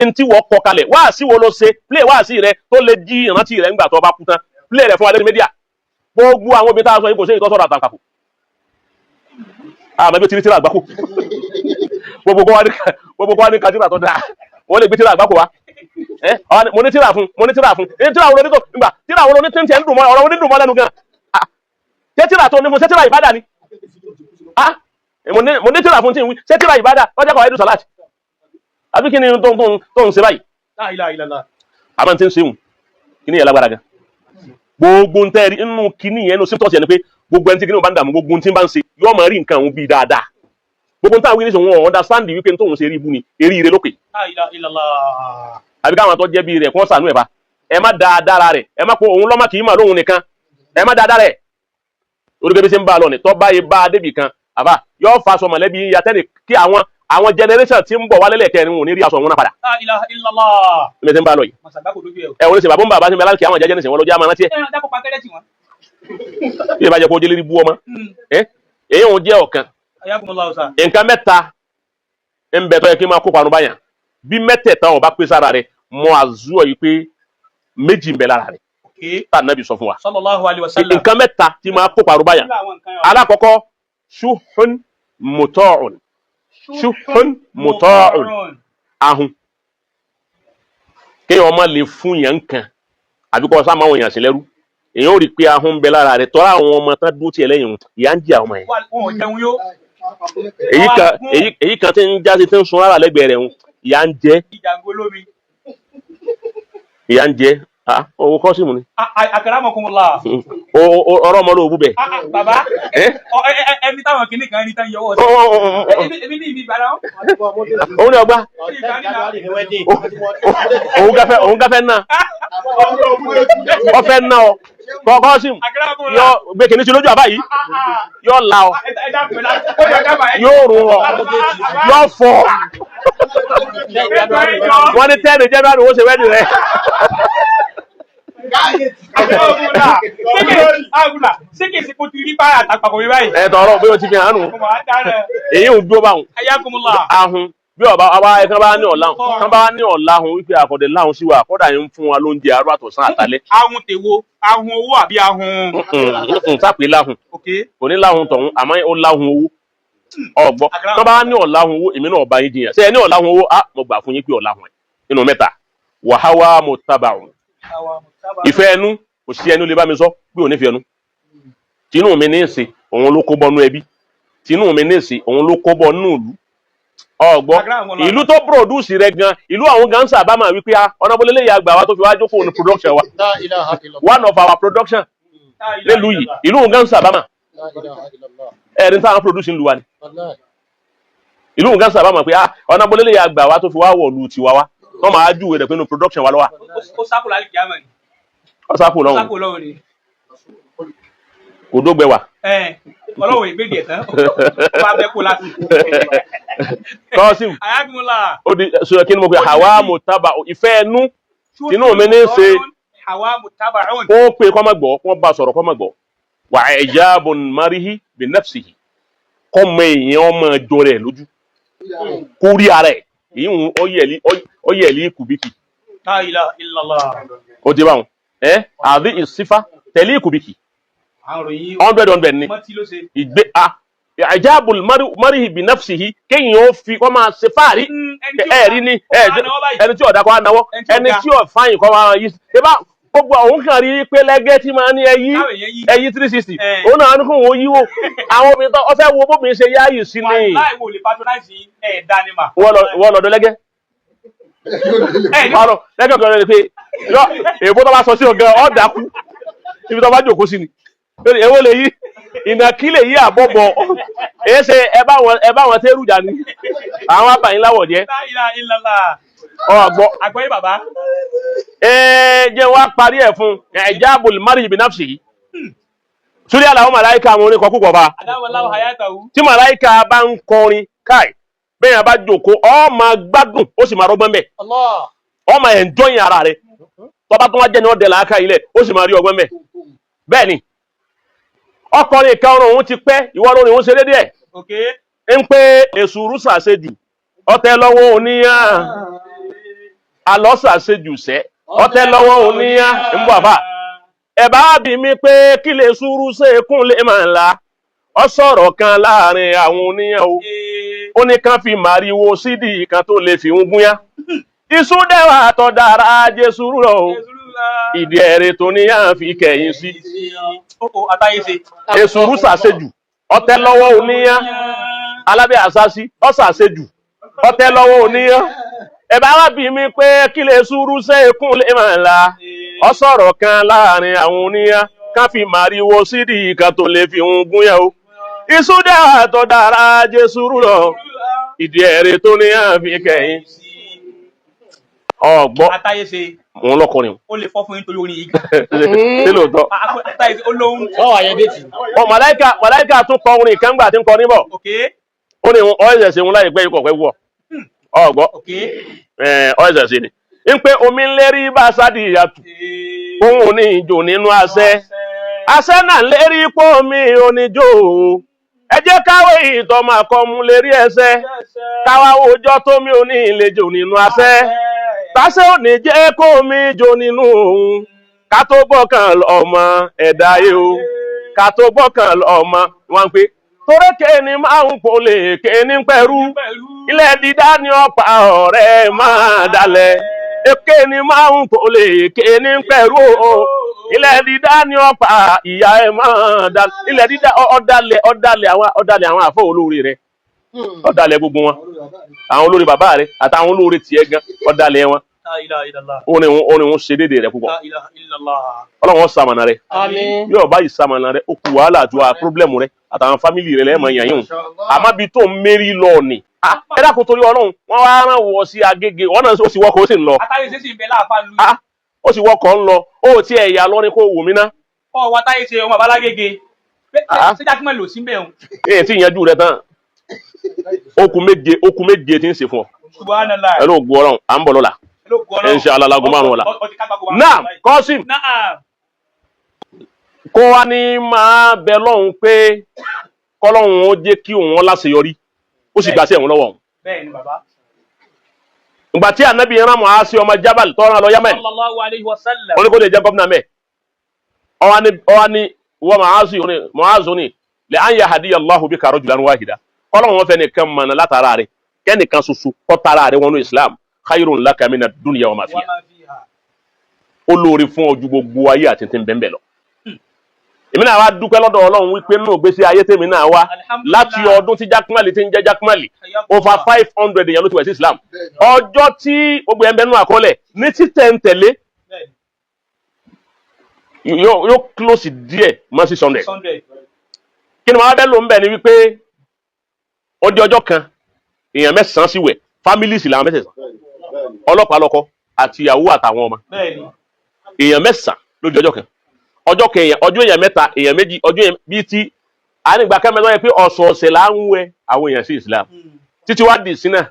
Ni tí wọ́n kọ kalẹ̀? Wáàsí wo ló ṣe? Play wáàsí rẹ tó lè jí ìrántí rẹ ńgbà tó bá kú tán. Play rẹ fún wa lórí media. Gbogbo àwọn obìnrin tá a sọ yìí, kò sí èyí tó sọ̀rọ̀ àtàǹkàkò. Àmọ́ ibi tí tíra àgbákò, gbogbo wa ní kájíra tó dáa, wọ́n lè gbé tíra àgbákò wa. Ẹ mo ní tíra fún, mo ní tíra fún. Ní tíra wo ló ní tó nígbà? Tíra wo ló ní tí ń tiẹ̀ ń dùn mọ́? Ọ̀rọ̀ wo ní dùn mọ́ lẹ́nu gan? Ṣé tíra tó ní fún, ṣé tíra ìbádà ni? Mo ní tíra fún tí ń wí, ṣé tíra ìbádà ọjà kọ̀ ẹ̀dùn sàláàtì àbí kí ni tó ń ṣe báyìí? La ilaha illallah. Àmọ́ tí ń ṣe hùn kí ni yẹn lágbára gan. Gbogbo ń tẹ́ rí inú kíní yẹn, inú symptoms yẹn ni pé gbogbo ẹni tí kíní ò bá ń dààmú, gbogbo tí ń bá ń ṣe, yóò máa rí nǹkan òun bíi dáadáa. Gbogbo ń táwọn wí nísìnyí, wọn understand wípé tóun ṣe rí ibú ni eré ire lókè. La ilaha illallah. Àbí káwọn tó jẹ́ bí rẹ̀ kó sànú ẹ̀ bá ẹ má da dára rẹ̀, ẹ má kó òun lọ́mọ kì í mà lóhun nìkan, ẹ má da dára ẹ̀. Orí bí ṣe ń bá a lọ ní tọ́ báyìí bá a débì kan, àbá yóò fa aṣọ mọ̀lẹ́bí yàtẹ́nì kí àwọn generation tí ń bọ̀ wálé lẹ́ẹ̀kẹrin wọn ò ní rí aṣọ wọn náà padà. La ilaha illallah. Bí ṣe ń bá a lọ yìí. Màsàgbákò lójú ẹ o. Ẹ wọlé ṣe bàbá ń bàbá ṣe ń bẹ láti àwọn jẹjẹrẹ nísìnyí wọn lọ jẹ́ àmọ́ rántí ẹ. Ẹ dákọ̀ pankẹ́rẹ́ tì wọ́n. Bí ẹ bá jẹ́ kó jẹ́ lérí bú ọmọ ẹ, èyí òun jẹ́ ọ̀kan. Ayakumullahu sa. Nǹkan mẹ́ta ń bẹ tó yẹ kí n máa kó parun báyà. Bí mẹ́tẹ̀ẹ̀ta ò bá pé sára rẹ, mọ àzúọ yìí pé méjì ń bẹ lára rẹ. Tá ànábì sọ fún wa. Sallallahu alaihi wasallam. Nǹkan mẹ́ta tí máa kó parun báyà. Alákọ̀ọ́kọ́, ṣuhun muta'un, ṣuhun muta'un, ahun, kéèyàn má lè fún yàn nǹkan àbí kọ́ sá máa wọ̀nyàn sí lẹ́rú. Èèyàn ò rí i pé ahun ń bẹ lára rẹ, tọ́ra àwọn ọmọ tán dúró tiẹ̀ lẹ́yìn, ìyá ń jẹ àwọn ọmọ yẹn. Wọn ò jẹun yó. Èyí kan, èyí kan tí ń jáde, tí ń sun rárá lẹ́gbẹ̀ẹ́ rẹ̀ ń, ìyá ń jẹ. Ìjàngó lómi. Ìyá ń jẹ owó kọ́sìmù ni. Akramakumullah. Ọ̀rọ̀ ọmọ ló bú bẹ̀. Bàbá, ẹni táwọn kìnnì kan ní tán yọwọ́ sí. Èmi ní ibi ìbára wọn. Òun ni ọgbà òun gáfẹ́ náà, ọfẹ́ náà ọ kọ́sìmù yọ gbé kìnní sí lójú àbá yìí, yọ la ọ, yóò rún ọ, yóò fọ. Wọ́n ní 10 January ó ṣe wedding rẹ̀. Ṣé kìí ṣe kó ti rí báyà àtàpàkò mi báyìí? Ẹ tọrọ bí o ti fi hàn nù. Èyí ò dúró báwọn. Ayakumullah. Ahun, bí ọba ọba ẹ kán bá ní ọ̀la, kán bá ní ọ̀la ahun wípé àkọ́dẹ láhun sí wa, kọ́dà yín ń fún wa lóúnjẹ àárọ̀, àtọ̀sán, àtàlẹ́. Ahun tèwo? Ahun owó àbí ahun? Sápè láhun. Kò ní láhun tọ̀hún, àmọ́ ó láhun owó. Ọ̀gbọ́, kán bá ní ọ̀làhun owó, èmi náà bá yín jiyàn. Ṣé ẹ ní ọ̀làhun owó? Á mo gbà fún yín pé ọ̀làhun ẹ̀ nínú mẹ́ta. Wàháwá mo tábà òun. Ìfẹ́ ẹnu, kò sí ẹnu lè bá mi sọ pé ò ní fi ẹnu. Tinú mi ní ìsìn, òun ló kó bọ́nú ẹbí. Tinú mi ní ìsìn, òun ló kó bọ́nú ìlú. Ọgbọ́, ìlú tó produce rẹ gan, ìlú àwọn gan sábà máa wípé ọ̀nà bọ́lẹ́lẹ́ yà gbà wá tó fi wá jókòó ní production wa, one of our production nílùú yìí. Ìlú gan sábà máa ẹ̀rín táwọn produce ńlu wa ni. Ìlú gan sábà máa pé ọ̀nà bọ́lẹ́lẹ́ yà gbà wá tó fi wá wọ̀lú tiwa wa, wọ́n máa júwe rẹ̀ pé nínú production wa lọ́wọ́. Ó sákò lálẹ́ kìámọ̀ ni. Ó sákò lọ́hùn. Sákò lọ́hùn ni. Kò dógbẹ wà. Ọlọ́wọ́ ìgbéde ẹ̀ tán, ó bá bẹ́ kó láti. Kọ́sìm. Ayakumullah. Ó di sọ. Kí ni mo pe hawa mutaba? Ìfẹ́ ẹnu, tinú mi ní í ṣe. Hawa mutaba'un. Kó pé kọ́ má gbọ́, kó bá sọ̀rọ̀ kọ́ má gbọ́. Wà ijabun marihi bi nafsihi, kọ́ mọ èèyàn ọmọ ẹjọ́ rẹ̀ lójú, kó rí ara ẹ̀, èyí ń ọyẹ̀lì kùbíkì. La ilaha illallah. Ó ti báwọn ẹ àbí ìsífà tẹ̀lé kùbíkì. 100 100 ni. Mọ́tí ló ṣe. Ìgbé a ijabul marihi bi nafsihi, kéèyàn ó fi kọ́ máa ṣe fáàrí. Ẹ rí ni ẹni tí ọ̀dà kọ́ á náwó, ẹni tí ò fáyìn kọ́ máa yí ṣe gbogbo òun kàn rí pé lẹ́gẹ́ tí máa ní ẹyí ẹyí 360, òun náà ní kó òun yíwò àwọn obìnrin tó ọfẹ́ wo bóbìnrin ṣe yáàyè sí ni. Wàláì, wò lè patronize ẹ̀ dání mà. Wọ́n lọ́dọ̀ lẹ́gẹ́ ọ̀rọ̀ lẹ́gẹ́ kan rẹ̀ pé èèbó tó bá sọ sí ọ̀gá ọ̀ dákú ibi tó bá jòkó sí ni. Èwo lè yí ìnàkí lè yí àbọ̀bọ̀ èyí ṣe ẹ bá wọn tẹ́rù jà ní àwọn abàyín láwọ̀ jẹ́. La ilaha illallah. Ọ̀gbọ́. Àgbọ̀yé bàbá. Ẹ jẹ́ wá parí ẹ̀ fún ijabul mar'i bi nafsihi. Sórí àlàó màláìka, àwọn orin kọkúkọ bá. Adáwọláwọ hayatahu. Tí màláìka bá ń kọrin káì bẹ́ẹ̀ yẹn bá jòkó, ọ máa gbádùn, ó sì máa rọgbọ́n bẹ́ẹ̀, ọ máa enjoy ara rẹ̀. Tọ́ba tó wá jẹ́ ni wọ́n dẹ̀ làákà ilẹ̀, ó sì máa rí ọgbọ́n bẹ́ẹ̀. Bẹ́ẹ̀ ni ọkọrin kan, ọrùn òun ti pẹ́, ìwọ lórí òun ṣe déédéé ẹ̀ ń pé èsù rúṣà ṣe jù ọtẹ lọ́wọ́ oníyàn. Alọ́sàṣejùṣẹ́ ọtẹ lọ́wọ́ oníyá ń bọ̀ àfà. Ẹ bá bí mi pé kí lè sùúrù ṣe kún lè máa la. Ọ sọ̀rọ̀ kan láàrin àwọn oníyàn o. Ó ní kán fi màríwò sídìí kan tó lè fi ń gúnyá. Iṣu dẹ́wà tó dára Jésù rọ̀ o. Ìdí ẹ̀rẹ̀ tó níyàn fi kẹ̀yìn sí. Èsúrú ṣàṣejù ọtẹ lọ́wọ́ oníyàn alábẹ́ àṣàṣì ọ̀ṣàṣejù ọtẹ lọ́wọ́ oníyàn. Ẹ bá wá bí mi pé kí lè sùúrù ṣe kún lè máa la. Ọ sọ̀rọ̀ kan láàrin àwọn oníyàn kán fi màríwò sídìí kan tó lè fi ń gúnyàn o. Iṣu dẹ́wà tó dára Jésù rọ̀ ìdí ẹ̀rẹ̀ tó níyàn fi kẹ̀yìn. Ọ̀gbọ́ Atáyé ṣe òun lọkùnrin. Ó lè fọ́ fún yín torí orin yìí gan. Ṣé lóòótọ́? Atáyé ṣe ó lóhùn. Wọ́n wà yẹn déètì. Ọ màláìka màláìka tún kọ orin kan gbà tí ń kọ níbọ̀. Ó ní ọ ẹsẹ̀ ṣe òun láì pẹ́ ikọ̀ pẹ́ wọ̀. Ọ̀gbọ́ ọ ẹsẹ̀ ṣe ni. Ń pé omi ń lérí bá sádì ìyàtù. Òun ò ní ìjò nínú asẹ́. Asẹ́ náà ń lérí pé omi oníjó. Ẹ jẹ́ káwé ìtọ́ máa kọ́ mu lérí ẹsẹ̀. Káwá òjọ́ tómi ò ní ìlejò nínú asẹ́. Tásẹ̀ ò ní jẹ́ kó mi jò nínú òun. Ká tó gbọ́kàn lọ́mọ ẹ̀dá ayé o. Ká tó gbọ́kàn lọ́mọ wọn pé torékè ni máa ń pò lè ké ní pẹ̀rú. Ilẹ̀ dídá ni ọ̀pá ọ̀rẹ́ máa dalẹ̀. Èké ni máa ń pò lè ké ní pẹ̀rú o. Ilẹ̀ dídá ni ọ̀pá ìyá ẹ̀ máa dalẹ̀. Ilẹ̀ dídá ọ̀dàlẹ̀ ọ̀dàlẹ̀ àwọn ọ̀dàlẹ̀ àwọn àfọ̀ olóore rẹ̀. Ọ̀dàlẹ̀ gbogbo wọn. Àwọn olóore bàbá rẹ̀ àtàwọn olóore tiẹ̀ gan ọ̀dàlẹ̀ wọn. Orin òun ṣe déédéé rẹ̀ púpọ̀. Ọlọ́run ó ṣamọ̀nà rẹ̀. Àmín. Yóò bá ìsàmọ̀nà rẹ̀ ó kù wàhálà àti wàhálà problem rẹ̀ àtàwọn family rẹ̀ lẹ́ẹ̀mọ̀ yàn yín o. Àmọ́ bí tó ń mérí lọ ni. Ẹ dákun torí Ọlọ́run wọ́n wá rán wọ sí Agége wọ́n náà ó sì wọkọ̀ ó sì ń lọ. Atáyé ṣe sì ń bẹ láàfáà lu. Ó sì wọkọ̀ ń lọ ó ti ẹ̀yà lọ́rin kó wò mí ná. Ọ wa táyé ṣe ọmọ babalágége. Ṣé jákèmọ̀ lò sí bẹ́ẹ̀ o? Èyí tí ìyanjú rẹ tán. Okùn méje tí ń ṣe fún ọ. Subhanallah. Ẹ ló gbọ́ Ọlọ́run à ń bọ̀ lọ́la. Inshallah láago 5 ọ̀la. Naam Kọ́sìm. Kó wá ní máa bẹ lọ́hùn pé kọ́lọ́hùn ó jẹ́ kí òun láṣeyọrí ó sì gbàṣẹ́ òun lọ́wọ́ òun. Bẹ́ẹ̀ni bàbá. Ìgbà tí ànábì rán Mu'az ọmọ Jabal tọ́ran lọ Yemen. Sallallahu alayhi wa sallam. Ó ní kó lè jẹ́ gómìnà mẹ́. Ọwá ní wọ́n Mu'az ní lè an yahdiya Allahu bika rajulan wahida. Kọ́lọ́hùn wọn fẹ́ nìkan mọ̀nà látara rẹ̀ kẹ́nìkan ṣoṣo kọ́ tara rẹ̀ wọnú Islam khayrun laka mina dunya wa ma fiha. Ó lóore fún ọ ju gbogbo ayé àti tí ń bẹ́ẹ̀ lọ. Èmi náà wá dúpẹ́ lọ́dọ̀ Ọlọ́run wípé nínú ìgbésí ayé tèmi náà wá láti ọdún tí Jákúmálì ti ń jẹ́ Jákúmálì over 500 èèyàn ló ti wẹ̀ sí Islam. Ọjọ́ tí gbogbo ẹ̀ ń bẹnu àkọọ́lẹ̀ ní títẹ̀ ń tẹ̀lé yóò close díẹ̀ mọ́ 600. Kí ni màá bẹ́ ló ń bẹ̀ ni wípé ó di ọjọ́ kan èèyàn mẹ́sàn-án sì wẹ̀, families làwọn mẹ́sàn-án, ọlọ́pàá lọ́kọ àti ìyàwó àtàwọn ọmọ, èèyàn mẹ́sàn-án lójú ọjọ́ kan, ọjọ́ kan èèyàn, ọjọ́ èèyàn mẹ́ta, èèyàn méjì, ọjọ́ èèyàn bíi ti ànígbà kẹ́mẹ́ lọ́yẹ pé ọ̀sọ̀ọ̀sẹ̀ là ń wẹ àwọn èèyàn sí Islam títí wá dì sí náà.